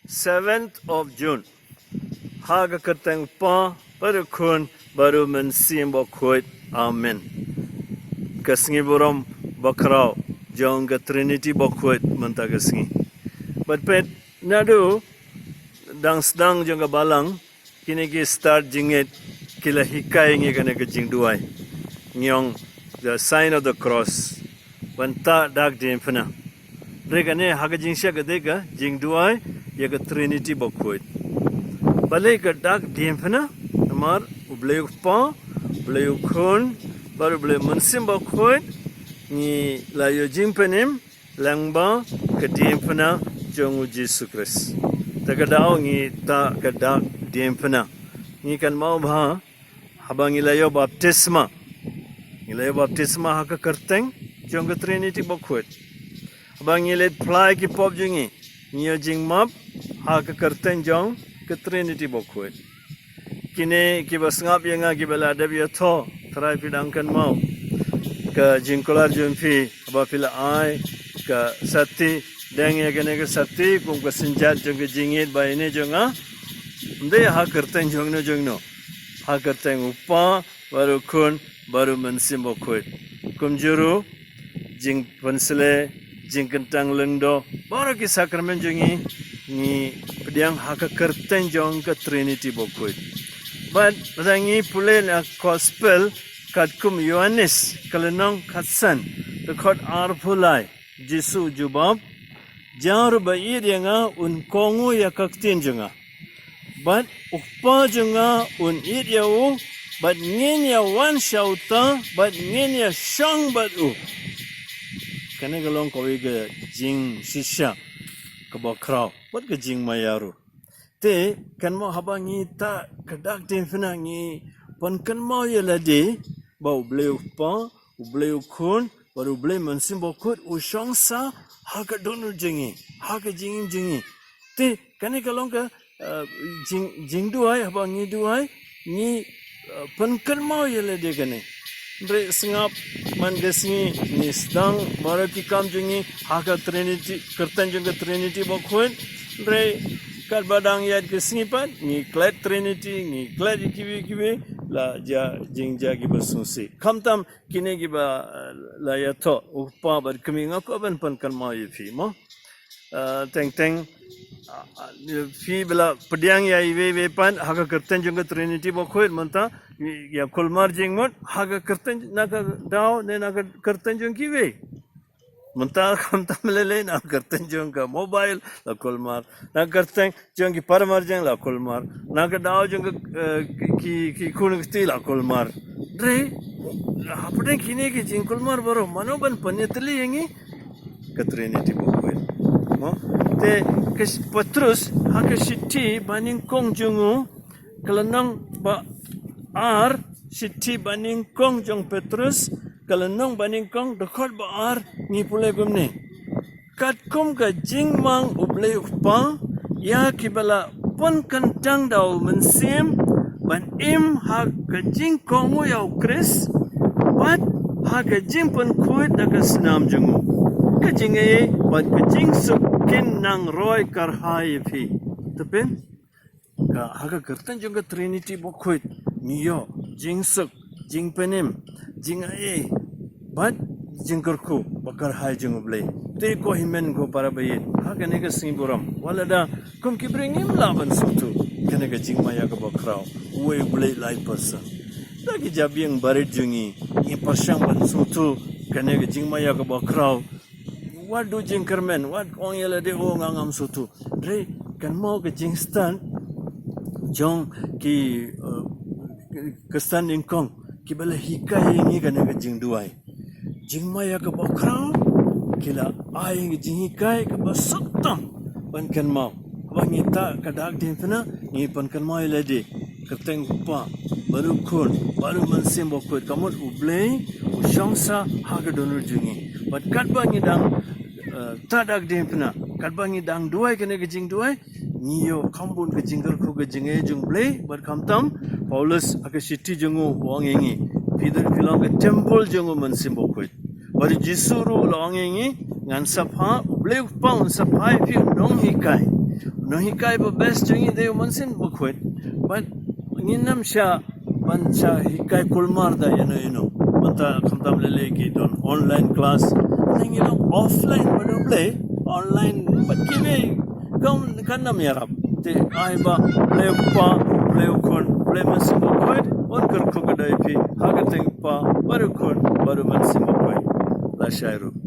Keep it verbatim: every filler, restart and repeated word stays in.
Seventh of June. Ha ka kyrteng Pa, bad u Khun, bad u Mynsiem Bakhuid. Amen. Ka sngi burom bakhraw jong ka Trinity Bakhuid mynta ka sngi. Bad peit naduh dang sdang jong ka balang, kine ki stad jingngeit ki la hikai ngi kane ka jingduwai. Ngi ong the sign of the cross. Ban tah dak diengphna. Re kane ha ka jingshisha ka dei ka jingduwai ïa ka Trinity Bakhuid. Balei ka dak diengphna? Namar U Blei U Kpa, U Blei U Khun, bad U Blei Mynsiem Bakhuid, ngi la ïoh jingpynim lyngba ka diengphna jong U Jisu Khrist. Te ka daw ngi tah ka dak diengphna. Ngi kynmaw bha haba ngi la ïoh baptisma. Ngi la ïoh baptisma ha ka kyrteng jong ka Trinity Bakhuid. Haba ngi leit phla ïa ki pop jong ngi, ngi ïoh jingmap ha ka kyrteng jong ka Trinity Bakhuid. Kine kiba sngap ïa nga, kiba la dep ïathoh, Trai phi dang kynmaw. Ka jingkular jong phi, haba phi la ai ka sati, deng ïa kane ka sati kum ka synjat jong ka jingïeit ba ïa ne jong nga. Ym dei ha ka kyrteng jong no jong no. Ha ka kyrteng U Kpa, bad U Khun, bad U Mynsiem Bakhuid. Kumjuh ruh, jingpynsleh, jingkyntang lyngdoh, baroh ki sakramen jong ngi, ngi pdiang ha ka kyrteng jong ka Trinity Bakhuid. Bad lada ngi pule na Gospel katkum Ïoannis, ka lynnong khatsan, dkhot arphew lai, Jisu u jubab, "Jar ba ïeit ïa nga un kohnguh ïa ka ktien jong nga. Bad U Kpa jong nga un ïeit ïa u, bad ngin ïa wan sha uta, bad ngin ïa shong bad u." Kane ka long kawei ka jingshisha kaba khraw, bad ka jingmaïa ruh. Te, kynmaw haba ngi tah ka dak diengphna, ngi pynkynmaw ïa lade ba U Blei U Kpa, U Blei U Khun, bad U Blei Mynsiem Bakhuid u shong sa ha ka dohnud jong ngi, ha ka jingim jong ngi. Te, kane ka long ka, eh, jing, jingduwai, haba ngi duwai, ngi, eh, pynkynmaw ïa lade kane. Hynrei sngap man ka sngi ngi sdang baroh ki kam jong ngi ha ka Trinity, kyrteng jong ka Trinity Bakhuid. Hynrei katba dang ïaid ka sngi pat, ngi klet Trinity, ngi klet ïa kiwei kiwei, la jia jingjia kiba sngewsih. Khamtam kine kiba, eh, la ïathoh, U Kpa bad Kmie, nga kwah ban pynkynmaw ïa phi mo. Eh, teng teng, ah, ah, phi ba la pdiang ïa iwei iwei pat ha ka kyrteng jong ka Trinity Bakhuid mynta, ïa kulmar jingmut ha ka kyrteng, na ka daw ne na ka kyrteng jong kiwei. Mynta khamtam lei lei, na ka kyrteng jong ka mobile la kulmar, na ka kyrteng jong ki paramarjan la kulmar, na ka daw jong ka, eh, ki, ki khun kti la kulmar. Hynrei hapdeng kine ki jingkulmar baroh, mano ban pynïatylli ïa ngi? Ka Trinity Bakhuid. Mo? Te ka sh-, Petrus ha ka shithi banyngkong jong u, ka lynnong ba ar, shithi banyngkong jong Petrus, ka lynnong banyngkong, dkhot ba ar, ngi pule kumne: Katkum ka jingmang U Blei U Kpa ïa kiba la pynkyntang da U Mynsiem ban im ha ka jingkohnguh ïa U Khrist, bad ha ka jingpynkhuid da ka snam jong u, ka jingaiei bad ka jingsuk kin nang roi kyrhai ïa phi. Te phin, ka, ha ka kyrteng jong ka Trinity Bakhuid, ngi ïoh jingsuk, jingpynim, jingaiei, bad jingkyrkhu ba kyrhai jong U Blei. Te ko hynmen ko para baieit, ha kane ka sngi burom, wat lada kum ki briew ngim lah ban sngewthuh kane ka jingmaïa kaba khraw, uwei U Blei lai person. Da ki jabieng barit jong ngi, ngi pyrshang ban sngewthuh kane ka jingmaïa kaba khraw. Wat duh jingkyrmen, wat ong ïa lade, "O, nga ngam sngewthuh." Hynrei kynmaw ka jingstad jong ki, eh, Khristan nyngkong kiba la hikai ïa ngi kane ka jingduwai. Jingmaïa kaba khraw, ki la ai ïa ngi jinghikai kaba suk tam ban kynmaw. Haba ngi tah ka dak diengphna, ngi pynkynmaw ïa lade, kyrteng U Kpa, bad U Khun, bad U Mynsiem Bakhuid, ka mut U Blei u shong sa ha ka dohnud jong ngi. Bad katba ngi dang, eh, tah dak diengphna, katba ngi dang duwai kane ka jingduwai, ngi ïoh kham bun ka jingkyrkhu, ka jingaiei jong U Blei, bad khamtam, Paulus ha ka shithi jong u u ong ïa ngi, phi don, phi long ka templ jong U Mynsiem Bakhuid. Bad U Jisu ruh u la ong ïa ngi, ngan sa phah, U Blei U Kpa un sa phah ïa phi u nonghikai. Nonghikai ba best jong ngi dei u Mynsiem Bakhuid. But ngin ym shah ban shah hikai kulmar da ïano ïano. Mynta khamtam lei lei ki don online class. Ngi don offline ba don Blei, online ba ki Blei. Kam kan nam ïarap. Te ai ba Blei u Kpa, Blei u Khun, Blei Mynsiem Bakhuid, un kyrkhu ka dei phi ha ka kyrteng u Kpa bad u Khun bad u Mynsiem Bakhuid. Lashai ruh.